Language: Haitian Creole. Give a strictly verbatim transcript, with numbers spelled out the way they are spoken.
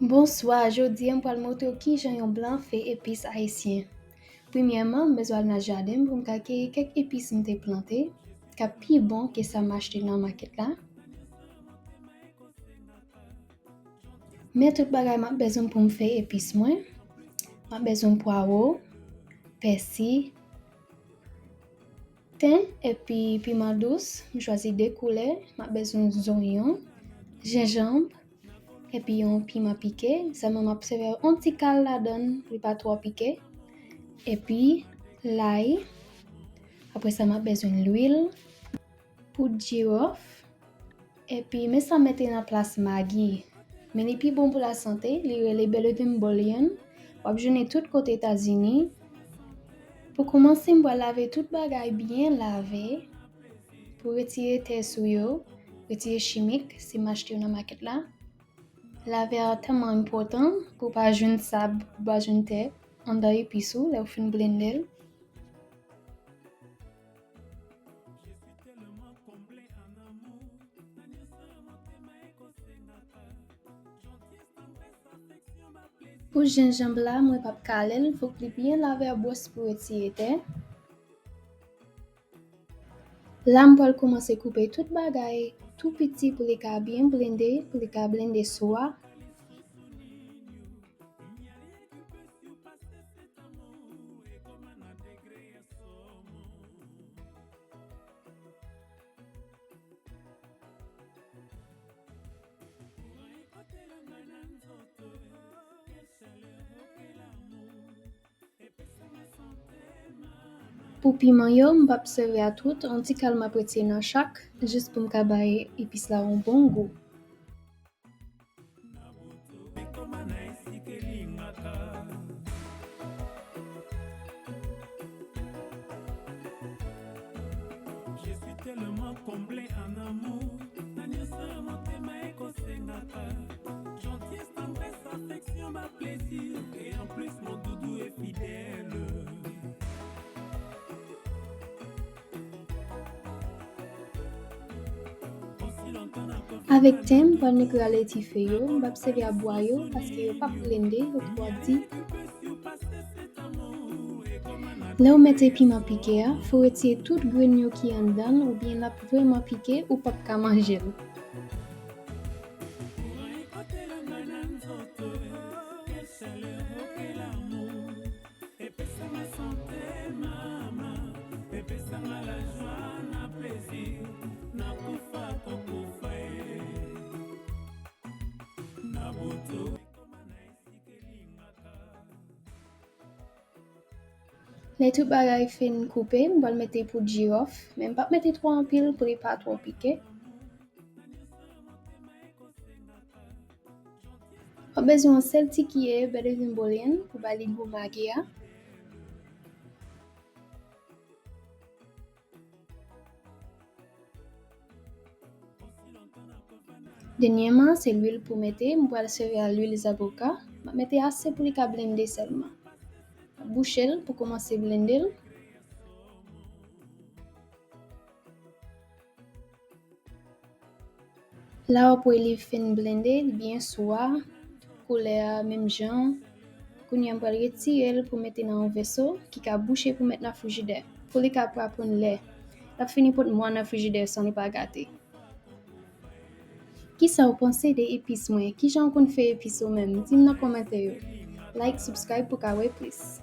Bonswa, jodi a m pral montre w kijan yon blan fè epis ayisyen. Premyèman, m bezwen al nan jaden m pou m ka keyi kèk epis m te plante, k ap pi bon ke sa m achte nan makèt la. Men tout bagay m ap bezwen pou m fè epis mwen. M ap bezwen pwawo, pèsi, ten epi piman dous. M chwazi de koulè. M ap bezwen zonyon, jenjanm, epi yon piman pike. Sèlman m ap sèvi yon ti kal ladan l pou li pa twò pike. Epi lay. Apre sa, m ap bezwen lwil, poud jiwòf, epi men sa m mete nan plas magi. Men li pi bon pou lasante, li rele Belle Vue Bouillon. W ap jwenn li tout kote Etazini. Pou kòmanse, m pral lave tout bagay byen lave pou retire tè sou yo, retire chimik, si m achte yo nan makèt la. Lave a tèlman enpòtan pou w pa jwenn sab, pou w pa jwenn tè anndan epis ou lè w fin blende l. Pou jenjanm la, mwen p ap kale l, fòk li byen lave a bwòs pou retire tè. La, m pral kòmanse koupe tout bagay tou piti pou li ka byen blende, pou li ka blende swa. Pou piman yo, m p ap sèvi a tout, yon ti kal m ap retire nan chak, jis pou m ka bay epis la yon bon gou. Avèk ten, m pral nek rale ti fèy yo, m p ap sèvi a bwa yo, paske yo p ap blende, yo twò di. Lè w mete piman pike a, fò w retire tout grenn yo ki anndan l, oubyen l ap vrèman pike, ou p ap ka manje l. Lè tout bagay fin koupe, m pral mete poud jiwòf, men m p ap mete twò anpil pou li pa twò pike. W ap bezwen yon sèl ti kiyè Belle Vue Bouillon pou ba li gou magi a. Dènyèman, se lwil pou mete. M pral sèvi a lwil zaboka. M ap mete ase pou li ka blende sèlman. M ap bouche l pou kòmanse blende l. La w ap wè li fin blende, li byen swa, koulè a menm jan. Kounye a m pral retire l pou mete nan yon vèso ki ka bouche pou mèt nan frijidè, pou li ka pa pran lè. L ap fini pot mwa nan frijidè san li pa gate. Kisa w panse de epis mwen? Kijan w konn fè epis ou menm? Di m nan kòmantè yo. Like, subscribe pou ka wè plis.